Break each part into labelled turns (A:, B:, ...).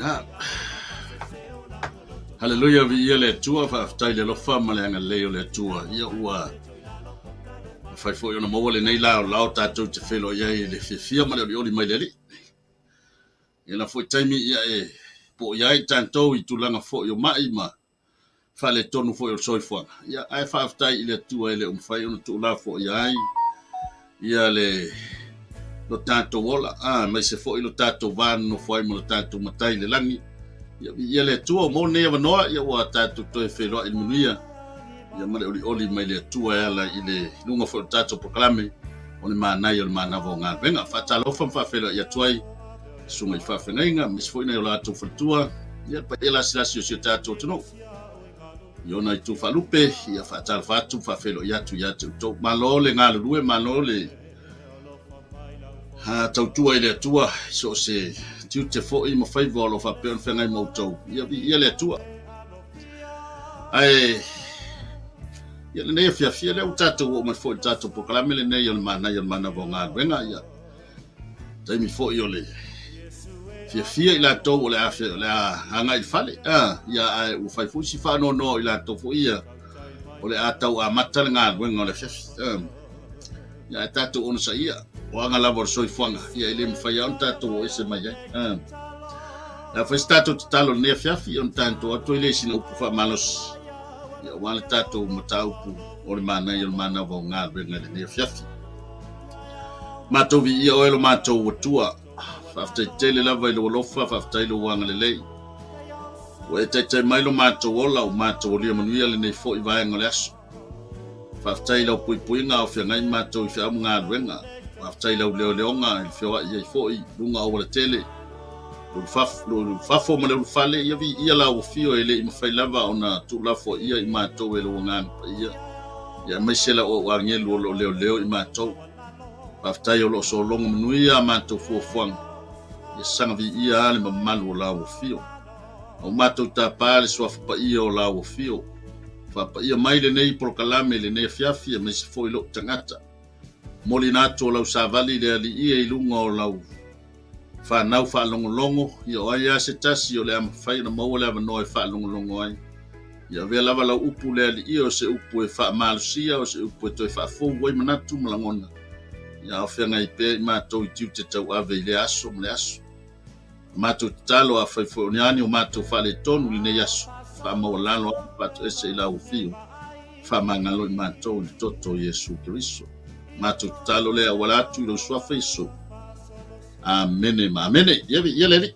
A: Ia. Haleluia, viia le Atua, faafetai le alofa ma le agalelei o le Atua. Ia ua mafai foi ona maua lenei laolao tatou te feiloai ai i le fiafia ma le olioli mai le Alii. I lena foi taimi ia e poia ai tatou i tulaga foi o mai ma faaletonu foi o le soifuaga. Ia, ae faafetai i le Atua e le o mafai ona tuulafoaia ai ia le lo tatou ola, aemaise foi lo tatou va nonofo ai ma lo tatou Matai i le lagi. Ia, viia le Atua, ua maua lenei avanoa, ia ua tatou toe feiloai i le manuia, ia ma le olioli mai le Atua e ala i le luga foi o le tatou polokalame o le manaia o le manava o galuega. Faatalofa ma faafeiloai atu ai susuga i faafeagaiga, aemaise foi nai o latou faletua, ia le paia lasilasi o si o tatou atunuu i ona itu faalupe, ia faatalofa atu ma faafeiloai atu ia te outou. Malo le galulue, malo le tautua i le Atua i so o se tiute foi ma faiva o lo o faapea ona feagai ma outou. Ia viia le Atua. Ae ia lenei afiafi lea ua tatou oo mai foi i le tatou polokalame lenei o le manaia o le manava o galuega. Ia taimi foi o le fiafia i latou o le a o le a agai i le fale. Ia ae ua fai foi si faanoanoa o i latou foi ia o le a tau amata le galuega o le afiafi. Ia ae tatou onosaia, o aga lava o le soifuaga, ia e le mafai lava ona tatou o ese mai ai. Le a fai se tatou tatalo i lenei afiafi, ona tatou atu ai lea i sina upu faamalosi, ia aua le tatou mataupu o le manaia o le manava o galuega i lenei afiafi. Matou viia oe lo matou Atua. Faafetai tele lava i lou alofa, faafetai i lou agalelei. Ua e taitai mai lo matou ola, ua matou alia manuia lenei foi vaega o le aso. Faafetai i lau puipuiga a o feagai matou i feau ma galuega. Faafetai i lau leoleoga i le feoai ai foi i luga o aualatele, le ulufafo ma le ulufale. Ia viia lau afio e le i mafai lava ona tuulafoaia i matou e lou Agaga Paia, ia aemaise lau au agelu o lo o leoleo i matou. Faafetai o lo o sologo manuia a matou fuafuaga. Ia saga viia a le mamalu o lau afio. A ua matou tapa le suafa paia o lau afio. Faapaia mai lenei polokalame i lenei afiafi aemaise foi lou tagata. Momoliina atu o lau savali le Alii e i luga o lau fanau faalogologo, ia o ai lava se tasi o le a mafai ona maua le avanoa e faalogologo ai. Ia avea lava lau upu le Alii o se upu e faamalosia, o se upu e toe faafou ai manatu ma lagona. Ia a o feagai pea i matou i tiute tauave i lea aso ma le aso. Matou tatalo, afai foi o ni a ni o matou faaletonu i lenei aso, faamaualalo a faatoese i lau afio, faamagalo i matou i le toto o Iesu Keriso. Matou tatalo lea auala atu i lou suafa Iesu. Amene ma amene. Ia viia le Alii.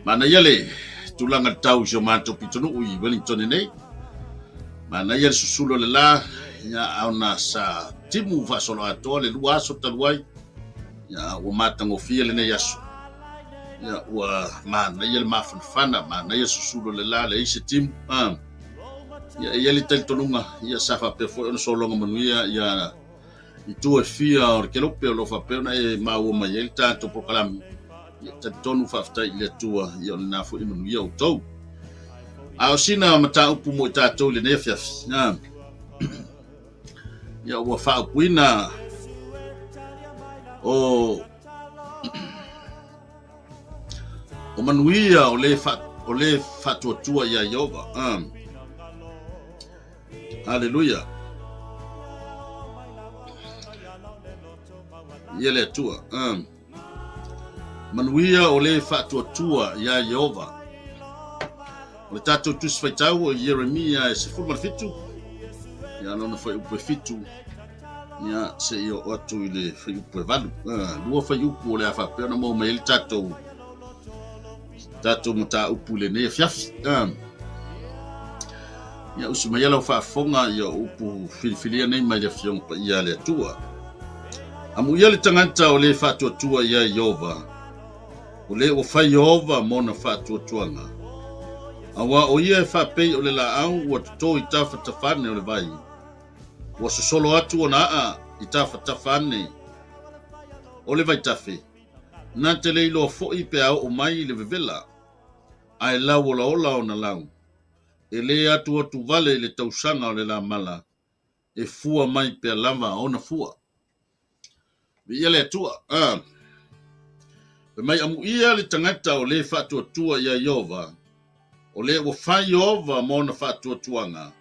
A: Manaia le tulaga le tau i si o matou pitonuu i Wellington nei. Manaia le susulu o le la, ia ona sa timu faasoloatoa le 2 aso talu ai. Ia, ua matagofie lenei aso. Ia, ua manaia le mafanafana, manaia susulu o le la, leai se timu. Ia, e i ai le talitonuga, ia, sa faapea foi ona sologa manuia ia itu e fia o le kelope o lo o faapea ona e maua mai ai le tatou polokalame. Ia, talitonu faafetai i le Atua, ia o lena foi e manuia outou. A o sina mataupu mo i tatou i lenei afiafi, Ia ua faaupuina o o manuia o le fa, o le faatuatua iā Ieova. Haleluia. Ia le Atua. Manuia o le faatuatua iā Ieova. O le tatou tusi faitau o Ieremia e 17, ia lona fuaiupu e 7, ia seia oo atu i le fuaiupu e 8. 2 fuaiupu o le a faapea ona maua mai ai le tatou mataupu i lenei afiafi. Ia usi mai lau faafofoga ia upu filifilia nei mai le Afioga Paia a le Atua. Amuia le tagata o le faatuatua iā Ieova, o le ua fai Ieova mona faatuatuaga. Auā o ia e faapei o le laau ua toto i tafatafa ane o le vai, ua sosolo atu ona aa i tafatafa ane o le vaitafe, na te le iloa foi pe a oo mai le vevela, ae lau olaola ona lau. E le atuatu vale i le tausaga o le lamala, e fua mai pea lava ona fua. Viia le Atua. Fai mai, Amuia le tagata o lē faatuatua iā Ieova, o lē ua fai Ieova ma ona faatuatuaga,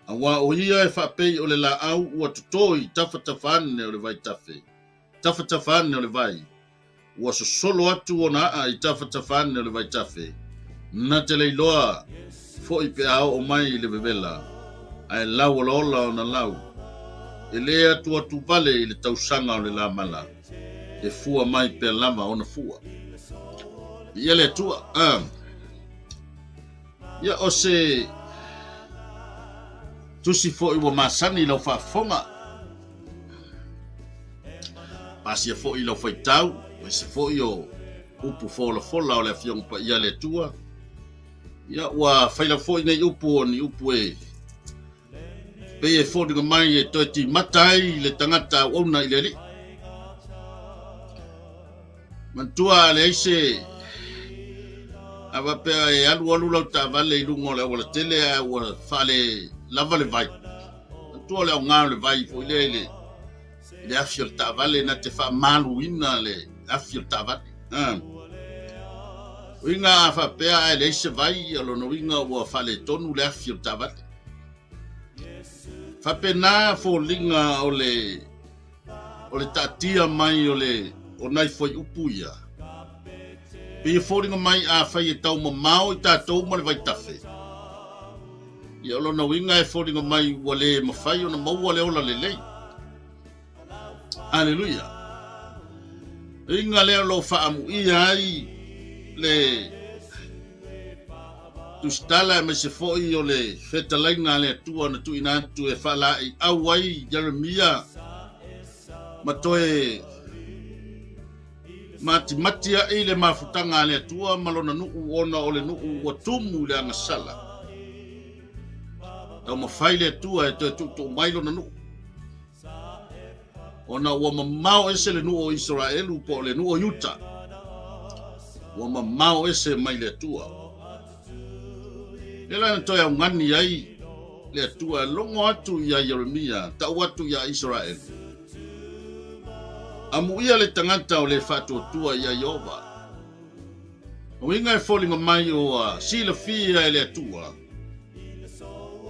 A: auā o ia e faapei o le laau ua toto i tafatafa ane o le vaitafe, tafatafa ane o le vai, ua sosolo atu ona aa i tafatafa ane o le vaitafe, na te le iloa foi pe a oo mai i le vevela, ae lau olaola ona lau. E lē atuatu vale i le tausaga o le lamala, e fua mai pea lava ona fua. Viia le Atua. Ah. Ia o se tusi foi ua masani i lau faafofoga, pasia foi i lau faitau, aemaise foi o upu folafola o le Afioga Paia a le Atua. Ia ua failau foi nei upu o ni upu e pei e foliga mai e toe timata ai le tagata auauna i le Alii. Manatua a leai se a faapea e alualu lau taavale i luga o le auala tele ae ua faale lava le vai. Manatua o le aoga o le vai foi lea i le i le afi o le taavale na te faamaluina le afi o le taavale. Ah. Uiga a faapea ae leai se vai, o lona uiga ua faaletonu le afi o le taavale. Faapena foliga o le o le taatia mai o le o nai fuaiupu ia. Pei e foliga mai afai e tau mamao i tatou ma le vaitafe, ia o lona uiga e foliga mai ua le mafai ona maua le ola lelei. Aleluia. Uiga lea o lo o faaamuia ai le tusitala aemaise foi o le fetalaiga a le Atua na tuuina atu e faalaeiau ai Ieremia ma toe matimati ai le mafutaga a le Atua ma lona nuu ona o le nuu ua tumu i le agasala. Taumafai le Atua e toe tuutuu mai lona nuu ona ua mamao ese le nuu o Isaraelu po o le nuu o Iuta, ua mamao ese mai le Atua. Lea la na toe augani ai le Atua e logo atu iā Ieremia, tau atu iā Isaraelu, Amuia le tagata o le faatuatua iā Ieova. Uiga e foliga mai ua silafia e le Atua,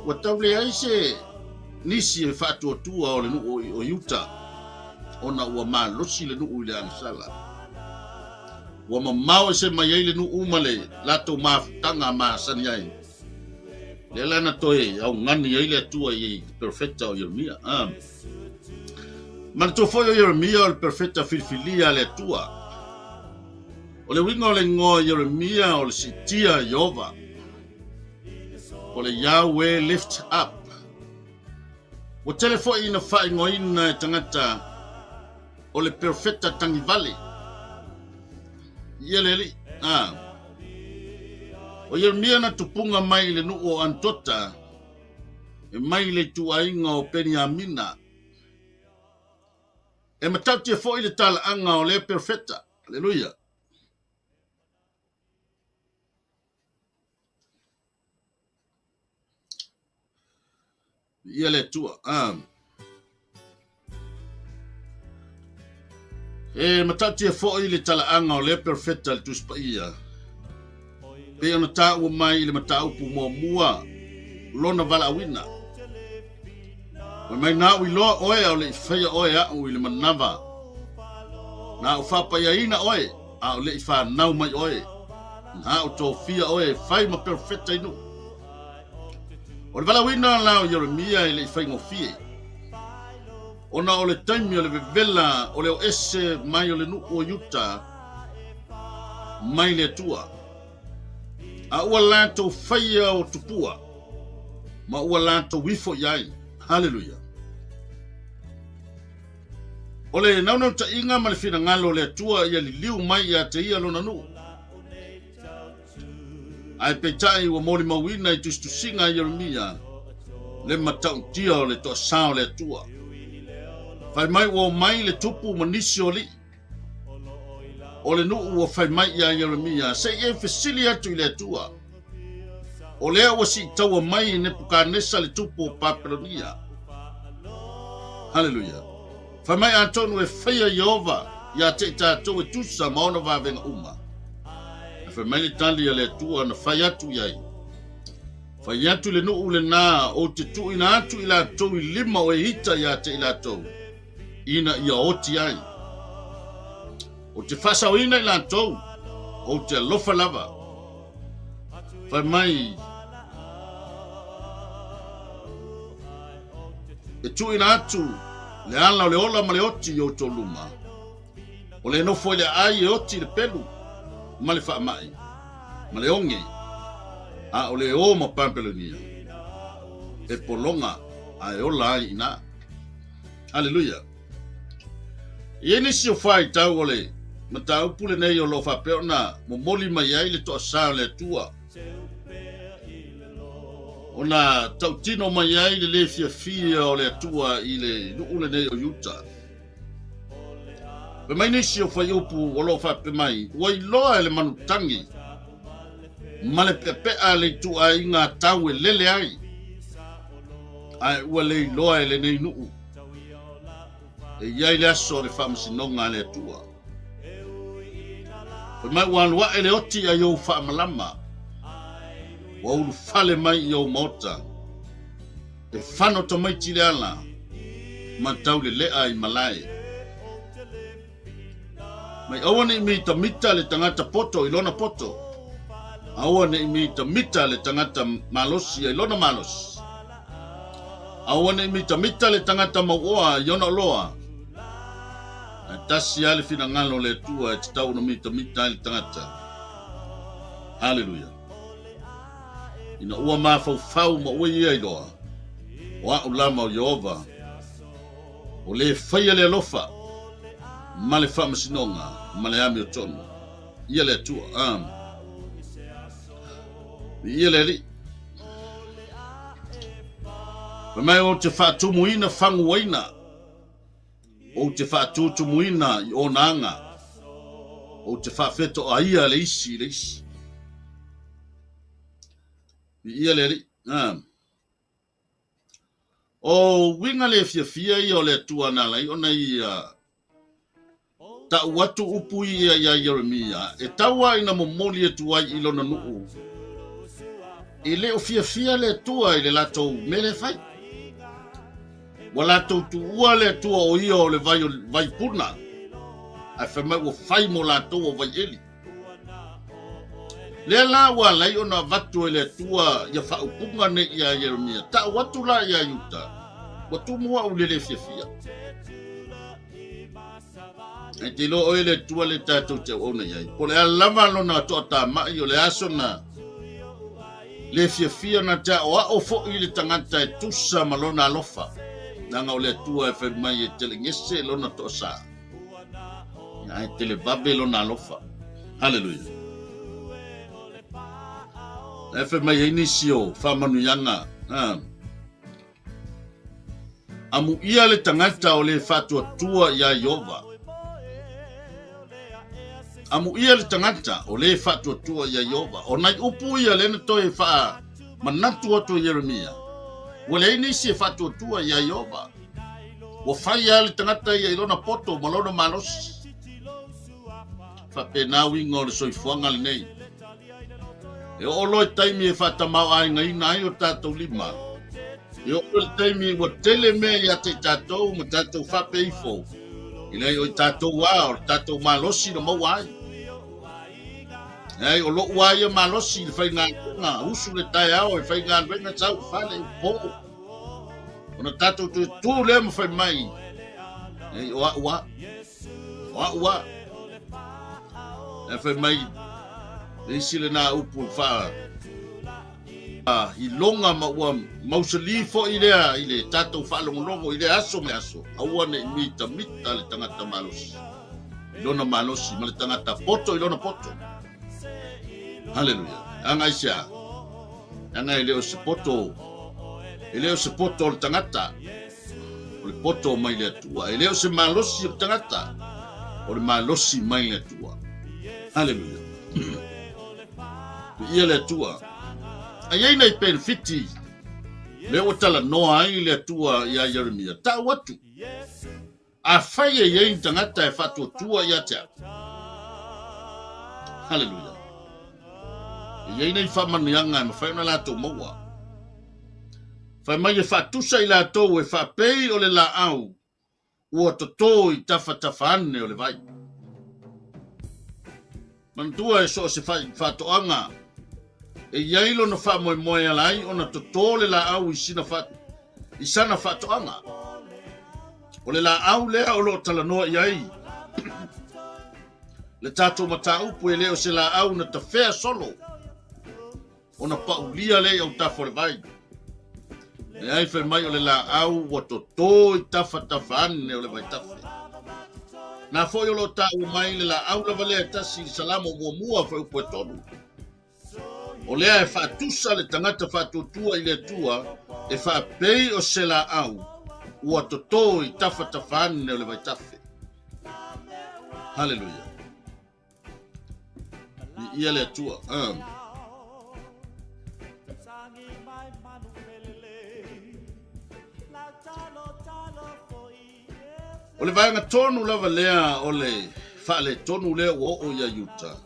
A: ua tau leai se nisi e faatuatua o le nuu o Iuta, ona ua malosi le nuu i le agasala. Ua mamao ese mai ai le nuu ma le latou mafutaga masani ai. Lea la na toe augani ai le Atua i perofeta o Ieremia. Ah. Manatua foi o Ieremia o le perofeta filifilia a le Atua. O le uiga o le igoa o Ieremia o le siitia Ieova, o le Yahweh Lift Up. Ua tele foi ina faaigoaina e tagata o le perofeta tagivale. Ia le Alii. Ah. O Ieremia na tupuga mai i le nuu o Anatota, e mai i le ituaiga o Peniamina. E matautia foi le talaaga o lea perofeta. Aleluia. Ia le Atua. Ah. E matautia foi le talaaga o lea perofeta le Tusi Paia. Pei ona taua mai i le mataupu muamua lona valaauina. Fai mai, Na ou iloa oe a o le i faia oe aʻu i le manava. Na ou faapaiaina oe a o le i fanau mai oe. Na ou tofia oe e fai ma perofeta i nuu. O le valaauina la o Ieremia e le i faigofie, ona o le taimi o le vevela o le o ese mai o le nuu o Iuta mai le Atua. A ua latou faia o tupua, ma ua latou ifo i ai. Haleluia! O le naunautaiga ma le finagalo o le Atua ia liliu mai ia te ia lona nuu. Ae peitai ua molimauina i tusitusiga a Ieremia le matautia o le toasā o le Atua. Fai mai ua omai le tupu ma nisi o alii o le nuu ua fai mai iā Ieremia, Se i e fesili atu i le Atua, o lea ua siitaua mai e Nepukanesa le tupu o Papelonia. Haleluia! Fai mai atonu e faia Ieova. ia te i tatou e tusa ma ona vavega uma. Ae fai mai le tali a le Atua na fai atu i ai, Fai atu i le nuu lenā, ou te tuuina atu i latou i lima o Ehita ia te i latou, ina ia oti ai. Ou te faasaoina i latou, ou te alofa lava. Fai mai, E tuuina atu le ala o le ola ma le oti i outou luma. O le nofo i le aai e oti i le pelu ma le faamai ma le oge, a o le o ma Papelonia e pologa a e ola ai i ina. Aleluia! E i ai nisi o faitau o le mataupu lenei o lo o faapea ona momoli mai ai le toasā o le Atua, ona tautino mai ai le lē fiafia o le Atua i le nuu lenei o Iuta. Fai mai nisi o fuaiupu o lo o faapea mai, Ua iloa e le manutagi ma le peapea le ituaiga tau e lele ai, ae ua le iloa e lenei nuu e i ai le aso o le faamasinoga a le Atua. Fai mai ua alu ae le oti ai ou faamalama, ua ulufale mai i ou maota, e fano tamaiti le ala ma taulelea i malae. Mai aua ne i mitamita le tagata poto i lona poto, aua ne i mitamita le tagata malosi i lona malosi. Aua ne i mitamita le tagata mauoa i ona oloa. Ae tasi lava le finagalo o le Atua e tatau ona mitamita ai le tagata. Haleluia. Ina ua mafaufau ma ua ia iloa, o a'u lava o Ieova, o le faia le alofa ma le faamasinoga ma le amiotonu. Ia le Atua. Amen. Ia le Alii. Fai mai ou te faatumuina faguaina, ou te faatutumuina i ona aga, ou te faafetoaia le isi i le isi. Viia le Alii. Ah. O uiga le fiafia ia o le Atua na ala ai ona ia ta'u atu upu ia iā Ieremia e tau a ina momoli atu ai i lona nuu. E le o fiafia le Atua i le latou mea lea e fai. Ua latou tuua le Atua o ia o le vai o vai puna, ae fai mai ua fai mo latou o vai eli. Lea la ua ala ai ona avatu e le Atua ia faaupuga nei iā Ieremia, Ta'u atu la iā Iuta, ua tumu a'u i le lē fiafia. Ae te iloa oe le Atua le tatou te auauna i ai. Po o le a lava lona toatama'i, o le a sona lē fiafia, na te aʻoaʻo foʻi le tagata e tusa ma lona alofa, leaga o le Atua e fai mai e telegese lona toasā. Ae televave lona alofa. Haleluia. Ae fai mai ai nisi o faamanuiaga. Ha. Amuia le tagata o le faatuatua iā Ieova. Amuia le tagata o le faatuatua iā Ieova. O nai upu ia lea na toe faamanatu atu e Ieremia, ua leai nisi e faatuatua iā Ieova. Ua fai lava le tagata ia i lona poto ma lona malosi. Faapena uiga o le soifuaga lenei. E oo loa i taimi e faatamaoaigaina ai o tatou lima, e oo i le taimi ua tele mea ia te i tatou ma tatou faapea ifo, e leai o i tatou lava, o le tatou malosi na maua ai. Leai, o lo'u lava ia malosi i le faigaluega, usu le taeao e faigaluega sau i fale i po. Ona tatou toe tu lea ma fai mai, ei, o a'u a, o a'u a. Ae fai mai, le isi lenā upu faa iloga ma ua mausali foʻi lea i le tatou faalogologo i lea aso ma le aso, aua ne i mitamita le tagata malosi i lona malosi ma le tagata poto i lona poto. Haleluia. Aga aisea? Leaga e le o se poto, e le o se poto o le tagata, o le poto mai le Atua. E le o se malosi o le tagata, o le malosi mai le Atua. Haleluia. Viia le Atua. A i ai nai penefiti lea ua talanoa ai le Atua iā Ieremia, ta'u atu. Afai e i ai ni tagata e faatuatua ia te au. Haleluia. E i ai nei faamanuiaga e mafai ona latou maua. Fai mai e faatusa i latou e faapei o le laau ua totō i tafatafa ane o le vai. Manatua e so o se faatoaga e i ai lona faamoemoe e ala ai ona totō le laau i sina fa, i sana faatoaga. O le laau lea o lo o talanoa i ai le tatou mataupu e le o se laau na tafea solo ona paulia lea i autafa o le vai. Leai, fai mai o le laau ua totō i tafatafa ane o le vaitafe. Na foi o lo o taua mai le laau lava lea e tasi i le Salamo muamua fuaiupu e tolu. O lea e faatusa le tagata faatuatua i le Atua e faapei o se laau ua totō i tafatafa ane o le vaitafe. Haleluia. Viia le Atua. O le vaega tonu lava lea o le faaletonu lea ua oo ia Iuta,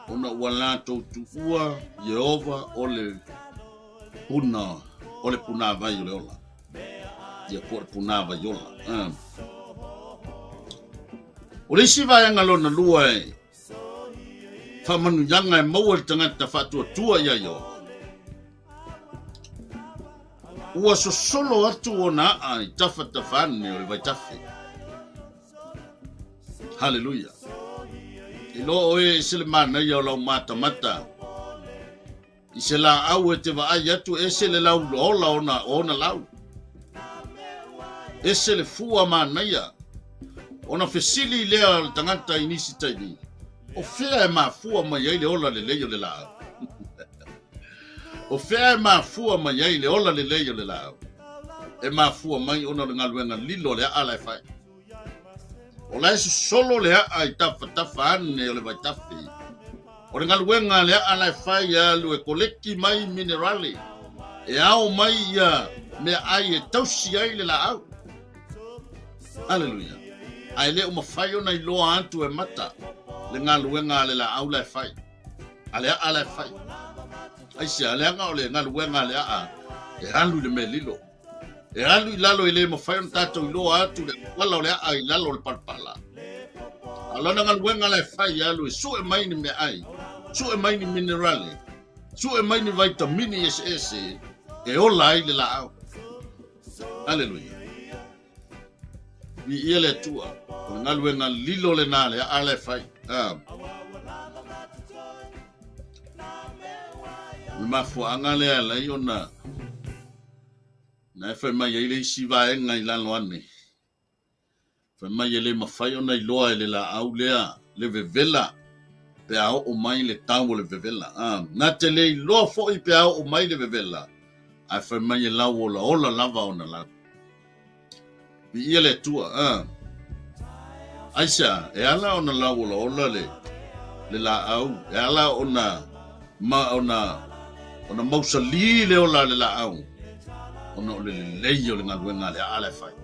A: ona ua latou tuua Ieova o le puna o le punāwai o le ola. Ia po o le punāwai ola. O le isi vaega lona lua e faamanuiaga e maua i le tagata faatuatua ia Ieova, ua sosolo atu ona aa i tafatafa ane o le vaitafe. Haleluia. Iloa oe e ese le manaia o lau matamata i se laau e te vaai atu e ese le lau ola ona o ona lau. Ese le fua manaia ona fesili lea o le tagata i nisi taimi, o fea e mafua mai ai le ola lelei o le laau? O fea e mafua mai ai le ola lelei o le laau? E mafua mai ona o le galuega lilo a le aa la e fai. O la e sosolo le aa i tafatafa ane o le vaitafe. O le galuega a le aa la e fai e alu e koleki mai minerale, e ao mai ia meaai e tausi ai le laau. Haleluia. Ae le o mafai ona iloa atu e mata le galuega a le laau la e fai, a le aa la e fai. Aisea? Leaga o le galuega a le aa e alu i le mea lilo. E alu i lalo e le mafai ona tatou iloa atu le auala o le aa i lalo o le palapala. A o lana galuega la e fai e alu e sue mai ni meaai, sue mai ni minerale, sue mai ni vaitamini eseese e ola ai le laau. Aleluia. Viia le Atua. O le galuega lilo lena le aa la e fai. Ah. O le mafuaaga lea e alai ona na e fai mai ai le isi vaega i lalo ane. Fai mai e le mafai ona iloa e le laau lea le vevela pe a oo mai le tau o le vevela. Ah, na te le iloa foi pe a oo mai le vevela, ae fai mai e lau olaola lava ona lau. Viia le Atua. Ah. Aisea, e ala ona lau olaola le, le laau, e ala ona, ma, ona, ona mausali le ola a le laau, ona o le lelei o le galuega a le aa la e fai.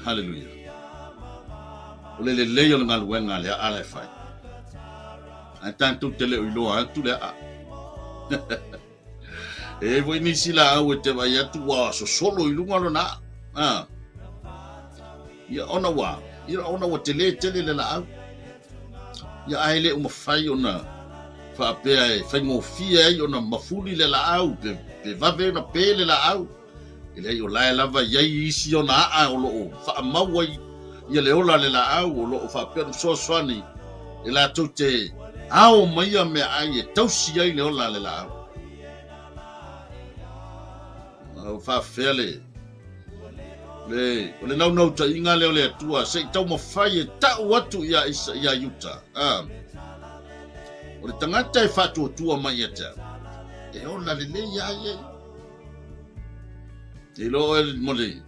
A: Haleluia. O le lelei o le galuega a le aa la e fai. Ae tatou te le o iloa atu le aa. E i ai foi nisi laau e te vaai atu ua sosolo i luga lona aa. Ah. Ia ona ua, ia ona ua tele tele le laau. Ia ae le o mafai ona faapea e faigofie ai ona mafuli le laau pe, pe vave ona pe le laau. E leai o la e lava i ai isi ona aa o lo o faamau ai ia le ola a le laau o lo o faapea ona fesoasoani e latou te ao mai ia meaai e tausi ai le ola a le laau. O faafefea le, le, o le naunautaiga lea o le Atua se i taumafai e tau atu ia, ia Iuta. Ah. O le tagata e faatuatua mai ia te au, e ola lelei ia ia. Te iloa oe mo le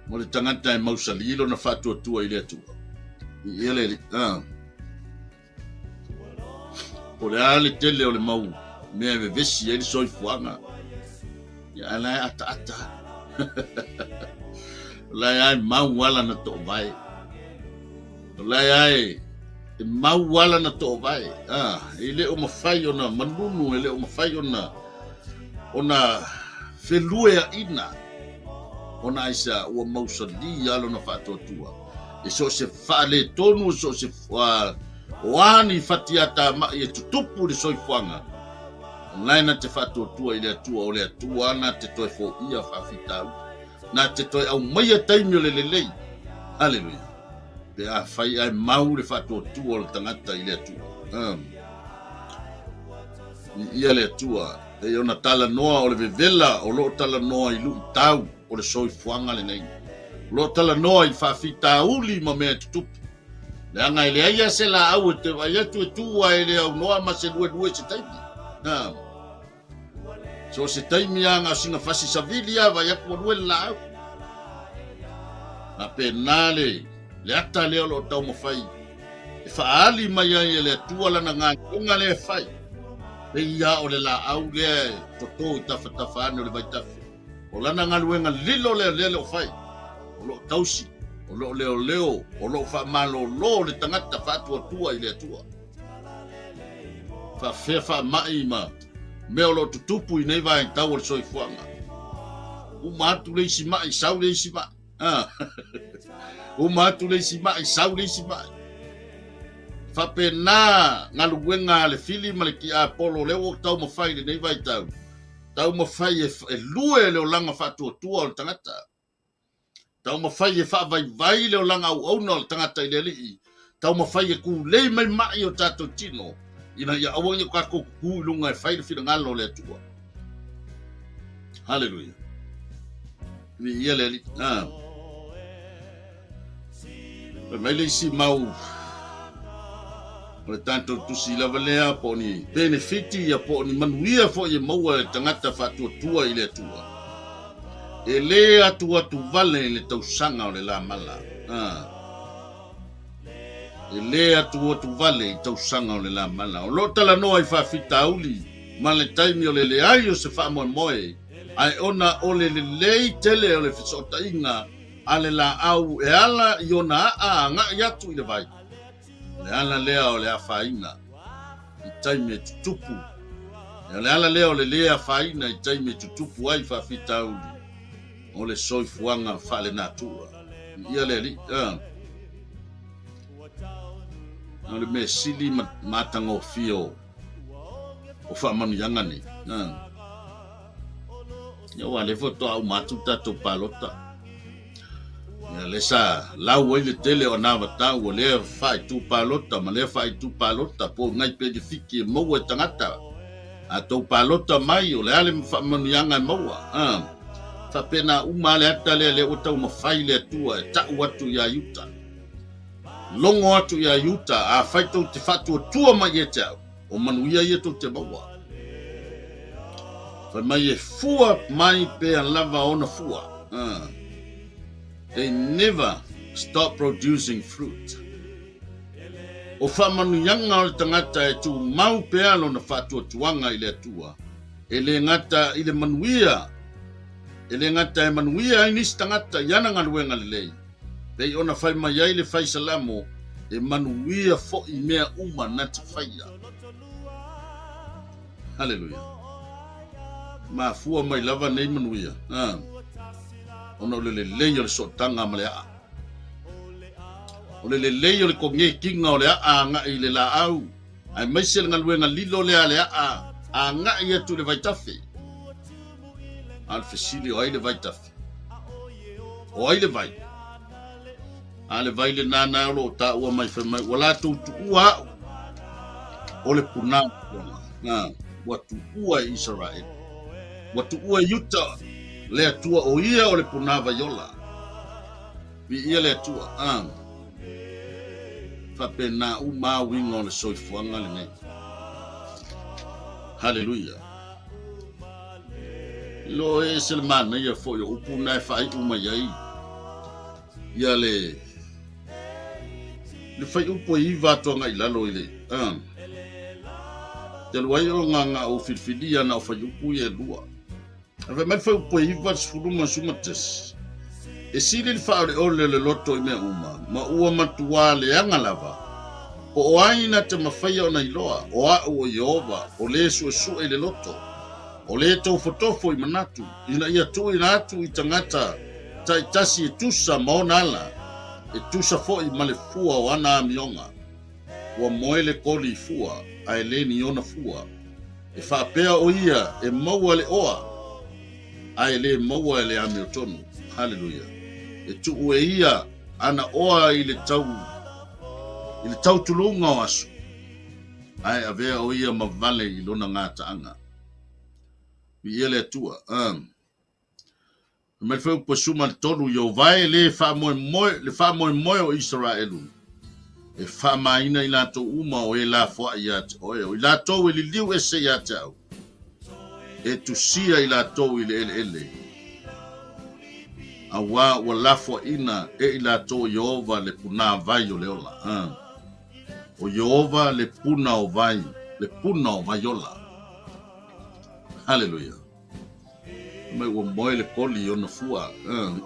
A: mo le tagata e mausali lona faatuatua i le Atua. I ia le ah. Po le a le tele o le mau mea e vevesi ai le soifuaga. Ia ae la e ataata. O la e ai mau ala na toovae. O la e ai e mau ala na toovae. Ah, e le o mafai ona manunu, e le o mafai ona ona felue a ina. Ona aisa ua mausali ala na faatuatua. E so se faaletonu, so se o a ni fatiatamai e tutupu le soifuaga, o la e na te faatuatua i le Atua, o le Atua na te toe foia faafitauli, na te toe aumaia taimi o le lelei. Haleluia! Pe afai ae mau le faatuatua o le tagata i le Atua. Viia le Atua, pei ona talanoa o le vevela o lo o talanoa i luitau o le soifuaga lenei. O lo o talanoa i faafitauli ma mea e tutupu. Leaga e leai lava se laau e te vaai atu e tu a e le aunoa ma se luelue se taimi. Na. So se taimi a nga singa fasi savili a vai atu ua lue le laau. Na pena le le ata lea o lo o taumafai e faaali mai ai e le Atua lana galuega lea e fai. Pei ia o le laau lea e toto i tafatafa ane o le vaitafe. O lana galuega lilo lea lea le o fai, o lo o tausi, o lo o leoleo, o lo o faamalolo le tagata faatuatua i le Atua. Faafefea faamai ma mea o lo o tutupu i nei vaitau o le soifuaga. Uma atu le isi mai, sau le isi mai. Ah. Uma atu le isi mai, sau le isi mai. Faapena galuega a le fili ma le tiapolo lea ua taumafai i lenei vaitau. Taumafai e lue le olaga faatuatua o le tagata. Taumafai e faavaivai le olaga auauna o le tagata i le Alii. Taumafai e kulei mai mai o tatou tino ina ia aua ne i o tatou kukū i luga e fai le finagalo o le Atua. Haleluia. Viia le Alii. Ah. Fai mai le isi mau o le tatou tusi lava lea po o ni penefiti ia po o ni manuia foi e maua e tagata faatuatua i le Atua. E lē atuatu vale le tausaga o le lamala. Ah. E lē atuatu vale i tausaga o le lamala. O lo o talanoa i faafitauli ma le taimi o le leai o se faamoemoe, ae ona o le lelei tele o le fesootaiga a le laau e ala i ona aa agai atu i le vai. O le ala lea o le afaina i taimi e tutupu. O le ala lea o le lē afaina i taimi e tutupu ai faafitauli o le soifuaga faalenatura. Ia le Alii. Ah. O le mea sili ma matagofie o o faamanuiaga nei. Ah. Ia ua lea faatoa uma atu le tatou palota. Ia lea sa lau ai le tele o anavatau o lea faaitu palota ma lea faaitu palota po o nai penefiti e maua e tagata. A tou palota mai o le a le faamanuiaga e maua. Ah. Faapena uma lava le ata lea lea ua taumafai le Atua e tau atu ia Iuta. Logo atu ia Iuta, afai tou te faatuatua mai ia te au, o manuia ia tou te maua. Fai mai e fua mai pea lava ona fua. They never stop producing fruit. O faamanuiaga o le tagata e tumau pea lona faatuatuaga i le Atua, e le gata i le manuia, e le gata e manuia ai nisi tagata i ana galuega lelei, Pei ona fai mai ai le fai Salamo, e manuia foʻi mea uma na te faia. Haleluia. Mafua mai lava nei manuia, ha? Ona o le lelei o le sootaga ma le aa. O le lelei o le kogekiga o le aa agai i le laau, aemaise le galuega lilo lea a le aa agai atu i le vaitafe. A o le fesili, o ai le vaitafe? O ai le vai? A le vai lenā na o lo o taua mai fai mai, ua latou tuua au o le punā na ua tuua e Isaraele, ua tuua e Iuta le Atua o ia o le punā vaiola. Viia le Atua. A faapena uma uiga o le soifuaga lenei. Haleluia. Lo e ese le manaia foi o upu na e faaiu mai ai ia le le faiupu e iva atu agai i lalo i le talu ai o ngā ngā o filifilia na o faiupu ia e lua. Ae fai mai le fuaiupu e 91, E sili le faaoleole o le loto i mea uma, ma ua matuā leaga lava, po o ai na te mafaia ona iloa, o a'u o Ieova, o lē suesue i le loto, o lē tofotofo i manatu, ina ia tuuina atu i tagata taitasi e tusa ma ona ala, e tusa foi ma le fua o ana amioga. Ua moe le koli i fua, ae le ni ona fua. E faapea o ia e maua le oa, ae le maua e le amiotonu. Haleluia! E tuu e ia ana oa i le tau i le tautuluga o aso, ae avea o ia ma vale i lona gataaga. Viia le Atua. Um. Fai mai le fuaiupu e 13, Ieova e le faamoemoe, le faamoemoe o Isaraelu, e faamaina i latou uma o e lafoai ia te oe, o i latou e liliu ese ia te au, e tusia i latou i le eleele, auā ua lafoaina e i latou e Ieova le punāvai o le ola. O Ieova le puna o vai, le puna o vai ola. Haleluia. Mai ua moe le koli i ona fua,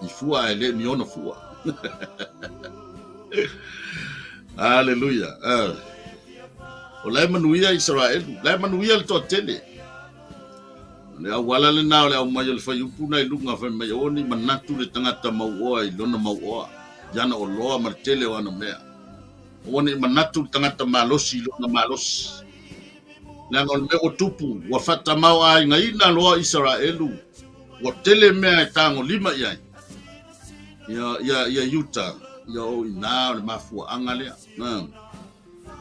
A: i fua ae le ni ona fua. Haleluia. O la e manuia Isaraelu, la e manuia le toatele. O le auala lena o le aumai o le fuaiupu na i luga fai mai aua ne i manatu le tagata mauoa i lona mauoa, i ana oloa ma le tele o ana mea. Aua ne i manatu le tagata malosi i lona malosi. Leaga o le mea ua tupu, ua faatamaoaigaina loa Isaraelu, ua tele mea e tagolima i ai. Ia, ia, ia Iuta, ia o i inā o le mafuaaga lea.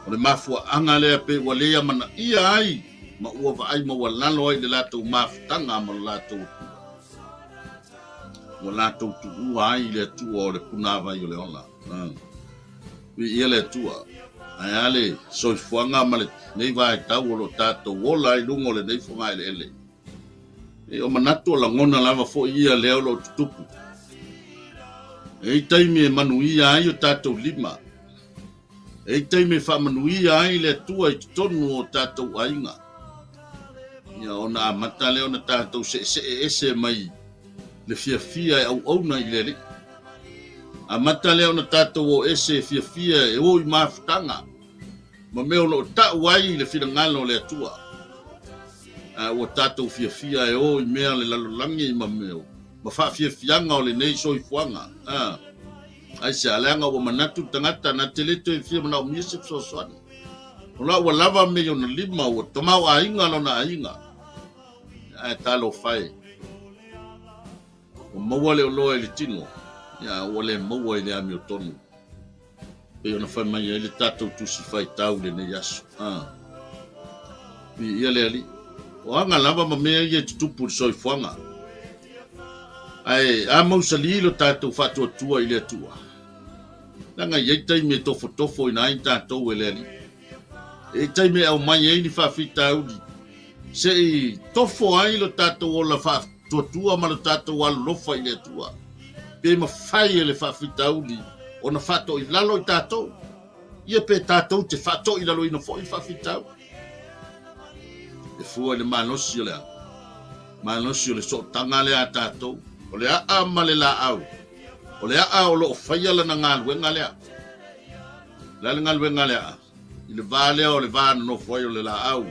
A: O le mafuaaga lea pe ua le amanaia ai ma ua vaai maualalo ai i le latou mafutaga ma lo latou Atua. Ua latou tuua ai i le Atua o le punāvai o le ola. Viia le Atua. Ae a le soifuaga ma lenei vaitau o lo o tatou ola ai i luga o lenei fogaeleele. E o manatu o lagona lava foi ia lea o lo o tutupu. E i ai taimi e manuia ai o tatou lima. E i ai taimi e faamanuia ai le Atua i totonu o tatou aiga. Ia ona amata lea ona tatou seesee ese mai le fiafia e auauna i le Alii. Amata lea ona tatou o ese e fiafia e o i mafutaga ma mea o lo o tau ai le finagalo o le Atua. A ua tatou fiafia e o i mea o le lalolagi ma mea ma faafiafiaga o lenei soifuaga. A, aisea, leaga ua manatu le tagata na te le toe fia manaomia se fesoasoani. O la ua lava mea i ona lima, ua tamaoaiga lona aiga. Ae talofa e. Ua maua le oloa i le tino, ia ua le maua i le amiotonu. Pei ona fai mai ai le tatou tusi faitau i lenei aso. Ah. Viia le Alii. O aga lava ma mea ia e tutupu i le soifuaga. Ae a mausali lo tatou faatuatua i le Atua, leaga e i ai taimi e tofotofoina ai tatou e le Alii. E i ai taimi e aumai ai ni faafitauli se i tofo ai lo tatou ola faatuatua ma lo tatou alolofa i le Atua, pe mafai e le faafitauli ona faatoilalo i tatou, ia pe tatou te faatoilaloina foi le faafitauli. E fua i le malosi o le a? Malosi o le sootaga lea a tatou, o le aa ma le laau, o le aa o lo o faia lana galuega lea. O le a le galuega a le aa? I le va lea o le va nonofo ai o le laau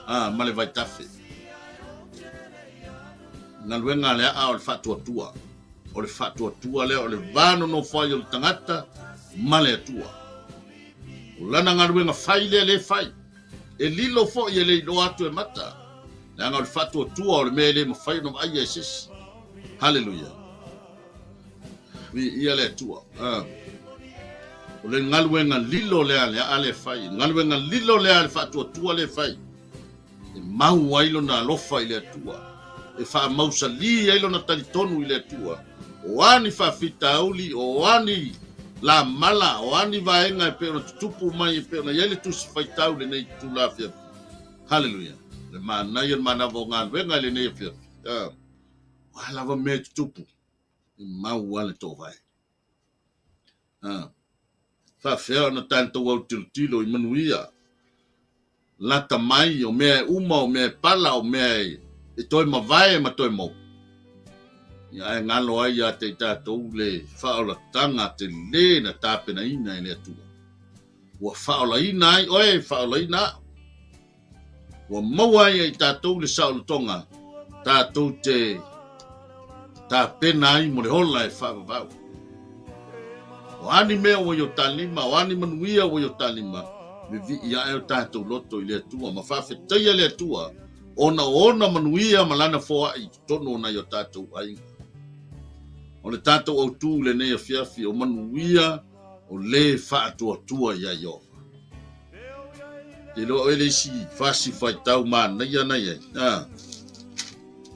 A: a, ma le vaitafe. Galuega a le aa o le faatuatua. O le faatuatua lea o le va nonofo ai o le tagata ma le Atua. O lana galuega fai lea le fai. E lilo foi e le iloa atu e mata. Leaga o le faatuatua o le mea e le mafai ona vaaia e se isi. Haleluia. Viia le Atua. Ah. O le galuega lilo lea le aa le fai. Galuega lilo lea le faatuatua le fai. E mau ai lona alofa i le Atua. E faamausalī ai lona talitonu i le Atua. O a ni faafitauli, o a ni lamala, o a ni vaega e pei ona tutupu mai e pei ona i ai le tusi faitau i lenei itula afiafi. Haleluia. Le manaia le manava o galuega i lenei afiafi. Ah. O a lava mea e tutupu, e mau lava le toovae. Ah. Faafefea ona tatou autilotilo i manuia lata mai, o mea e uma, o mea e pala, o mea e e toe mavae ma toe maua. Ia ae galo ai ia te i tatou le faaolataga telē na tapenaina e le Atua. Ua faaolaina ai oe, faaolaina a'u. Ua maua ai e i tatou le saolotoga tatou te tapena ai mo le ola e faavavau. O a ni mea ua i o ta lima, o a ni manuia ua i o ta lima, vivii ae o tatou loto i le Atua ma faafetaia le Atua ona o ona manuia ma lana foai i totonu o nai o tatou aiga. O le tatou autū i lenei afiafi, o manuia o le faatuatua iā Ieova. Te iloa oe le isi fasi faitau manaia na i ai. Ah.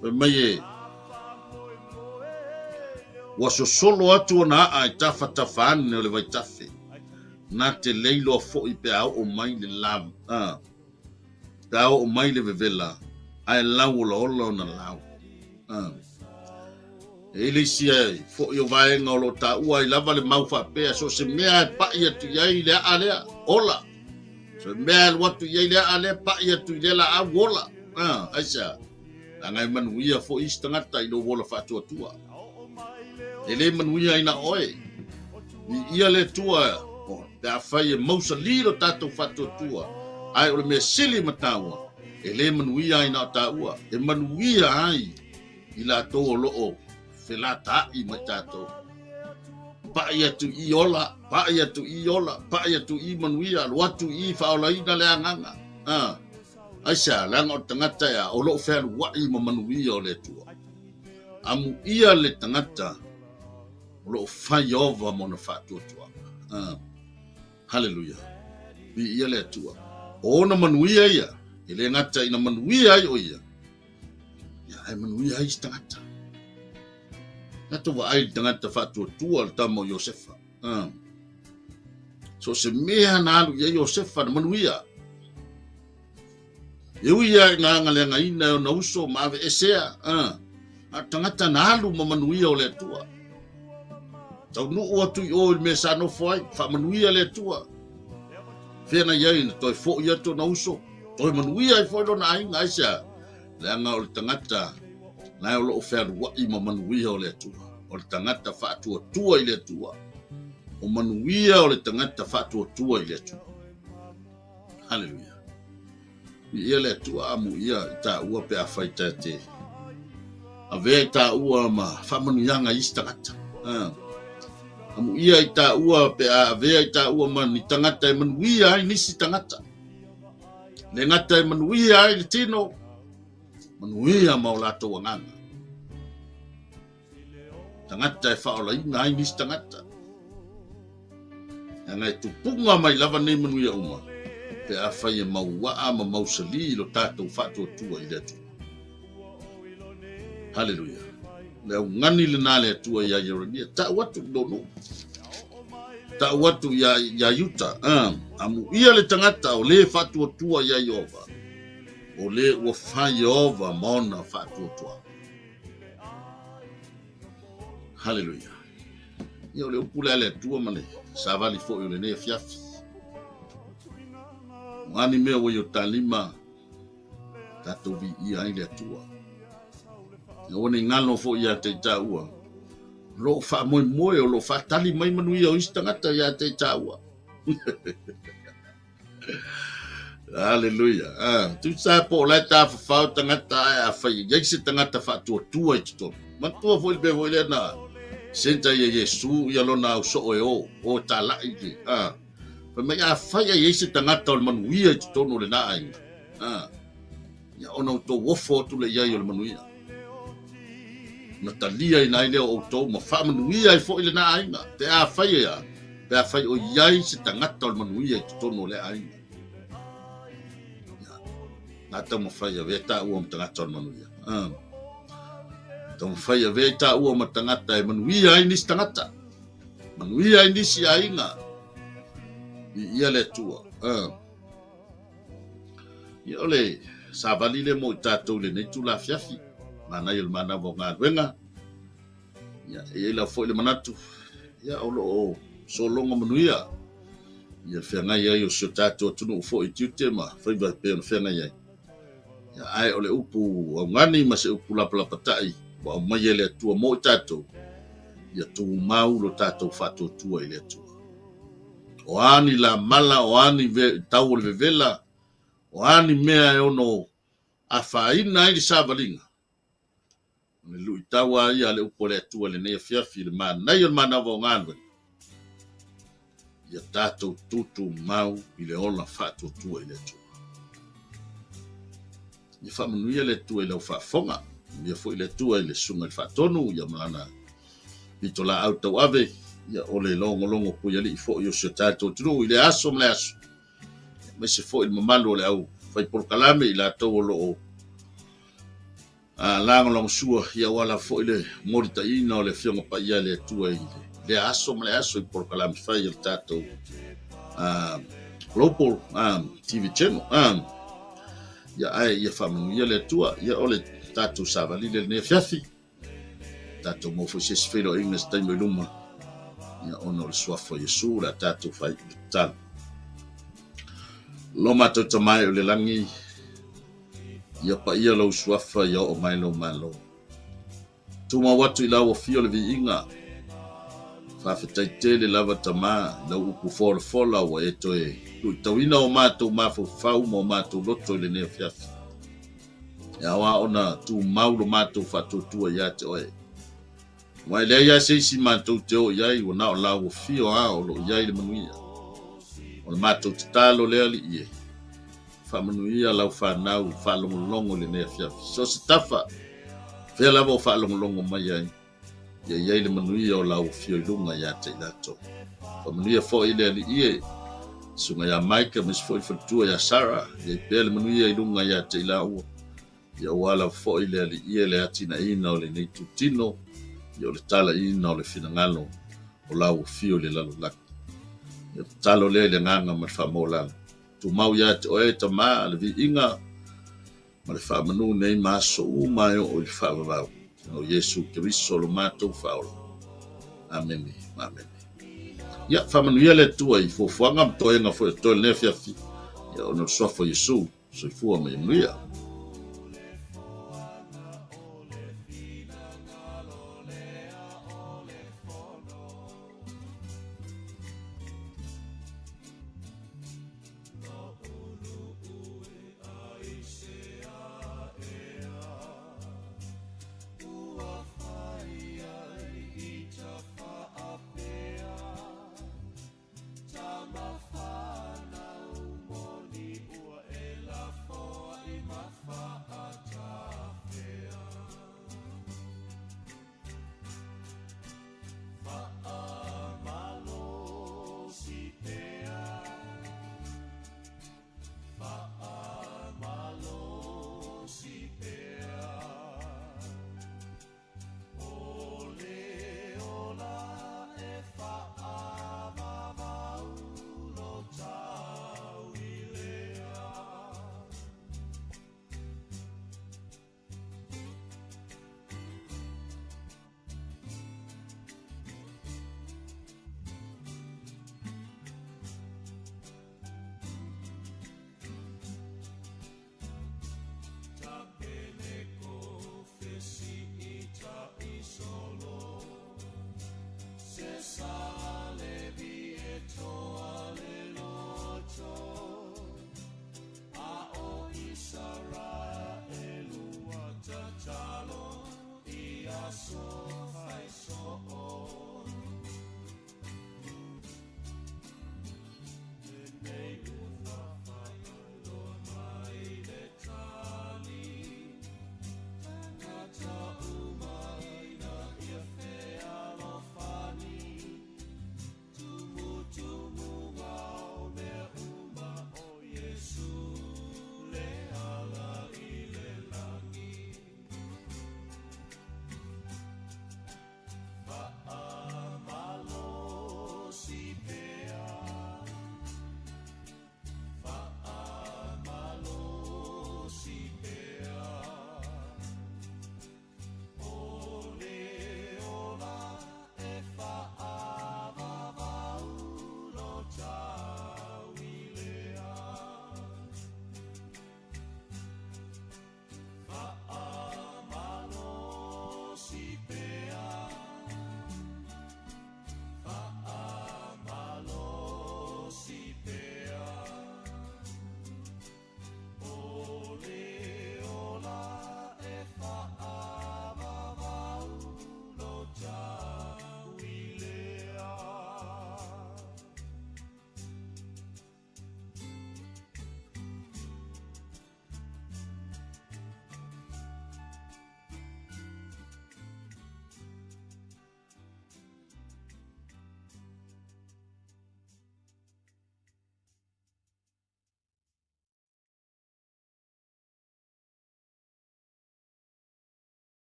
A: Fai mai e, Ua sosolo atu ona aa i tafatafa ane o le vaitafe, na te leiloa foi pe a oo mai le la, ah, pe a oo mai le vevela, ae lau olaola ona lau. Ah. E i ai le isi foi o vaega o lo o taua ai lava le mau faapea, so o se mea e pai atu i ai le aa lea, ola. So se mea e alu atu i ai le aa lea, pai atu i lea laau, ola. Ah, aisea? Leaga e manuia foi isi tagata i lou ola faatuatua. E le manuia ai na oe. Viia le Atua pe afai e mausali lo tatou faatuatua, ae o le mea sili ma taua, e le manuia ai na o taua, e manuia ai i latou o lo o felataai ma i tatou. Pai atu i ola, pai atu i ola, pai atu i manuia, alu atu i faaolaina le agaga. Ah, aisea, leaga o le tagata ea o lo o fealuai ma manuia o le Atua. Amuia le tagata o lo o fai ova ma ona faatuatuaga. Ah, haleluia. Viia le Atua. O ona manuia ia, e le gata ina manuia ai o ia, Ia, ae manuia ai isi tagata. Tatou vaai i le tagata faatuatua le tama o Iosefa. Ah. So se mea na alu i ai Iosefa na manuia. E ui ia i ngā agaleagaina e ona uso ma aveesea. Ah. A tagata na alu ma manuia o le Atua. Taunuu atu i o i le mea sa nofo ai, faamanuia le Atua. Fea na i ai na toe foi atu ona uso, toe manuia ai foi lona aiga, aisea? Leaga o le tagata la o lo o fealuai ma manuia o le Atua, o le tagata faatuatua i le Atua. O manuia o le tagata faatuatua i le Atua. Haleluia. Viia le Atua amuia i taua pe afai ta te avea i taua ma faamanuiaga i isi tagata. Ah. Amuia i taua pe a avea i taua ma ni tagata e manuia ai nisi tagata. Le gata e manuia ai le tino, manuia ma o latou agaga. Tagata e faaolaina ai nisi tagata. Leaga e tupuga mai lava nei manuia uma, pe afai e mauaa ma mausali lo tatou faatuatua i le Atua. Haleluia. Le augani lena le Atua iā Ieremia, tau atu i lou nuu. Tau atu iā, iā Iuta, amuia le tagata o le faatuatua iā Ieova, o le ua fai Ieova ma ona faatuatuaga. Haleluia. Ia o le upu lea a le Atua ma le savali foi o lenei afiafi. O a ni mea ua i o ta lima, tatou viia ai le Atua. Aua ne i galo foi ia te i taua, o lo o faamoemoe, o lo o faatali mai manuia o isi tagata ia te i taua. Haleluia. Ah, tusa po o la e tafafao tagata ae afai e i ai se tagata faatuatua i totonu. Manatua foi le mea foi lea na senta ia Iesu ia lona ausoo e o, o e talai le, ah. Fai mai afai e i ai se tagata o le manuia i totonu o lena aiga, ah, ia ona outou ofo atu lea i ai o le manuia. Ona taliaina ai lea o outou ma faamanuia ai foi lena aiga, pe afai e a, pe afai o i ai se tagata o le manuia i totonu o lea aiga. Ia, na taumafai e avea taua ma tagata o le manuia. Ah. Taumafai e avea i taua ma tagata e manuia ai nisi tagata. Manuia ai nisi aiga. Viia le Atua. Ah. Ia o le savali lea mo i tatou i lenei itula afiafi, manaia o le manava o galuega. Ia, e i ai lava foi le manatu, ia o lo o sologa manuia ia le feagai ai o si o tatou atunuu foi i tiute ma faiva e pei ona feagai ai. Ia, ae o le upu augani ma se upu lapalapata'i ua aumaia e le Atua mo i tatou, ia tumau lo tatou faatuatua i le Atua. O a ni lamala, o a ni tau o le vevela, o a ni mea e ono afaina ai le savaliga, o le luitau lava ia a le upu a le Atua i lenei afiafi i le manaia o le manava o galuega, ia tatou tutumau i le ola faatuatua i le Atua. Ia faamanuia le Atua i lau faafofoga. Manuia foi le Atua i le susuga i le Faatonu ia ma lana pitolaau tauave, ia o le logologo puialii foi o si o tatou atunuu i le aso ma le aso, aemaise foi le mamalu o le au fai polokalame i latou o lo o lagolagosua ia aua lava foi le molitaiina o le Afioga Paia a le Atua i lea aso ma le aso i polokalame fai a le tatou Global TV Channel. Ia ae ia faamanuia le Atua. Ia o le tatou savali lea i lenei afiafi. Tatou maua foi se isi feiloaiga i se taimi o i luma. Ia ona o le suafa o Iesu o le a tatou fai i le tatalo. Lo matou Tama e o le lagi, ia paia lou suafa ia oo mai lou Malo. Tumau atu i lau afio le viiga. Faafetai tele lava Tama i lau upu folafola ua e toe luitauina o matou mafaufau ma o matou loto i lenei afiafi. E ao lava ona tumau lo matou faatuatua ia te oe. Aua e leai lava se isi matou te o i ai ua na o lau afio lava o lo o i ai le manuia. O le matou tatalo lea Alii e, faamanuia lau fanau faalogologo i lenei afiafi. So o se tafa, fea lava o faalogologo mai ai, ia i ai le manuia o lau afio i luga ia te i latou. Faamanuia foi le Alii e, Susuga ia Mike aemaise foi le faletua ia Sarah, ia i pea le manuia i luga ia te i laua. Ia aua lava foi le Alii e le atinaeina o lenei itutino, ia o le talaiina o le finagalo o lau afio i le lalolagi. Ia tatalo lea i le agaga ma le faamaualalo. Tumau ia te oe, Tama, le viiga ma le faamanu nei ma aso uma e oo i le faavavau. O Iesu Keriso lo matou Faaola. Amene ma amene. Ia, faamanuia le Atua i fuafuaga ma toega foi o totoe i lenei afiafi, ia ona o le suafa o Iesu. Soifua ma ia manuia.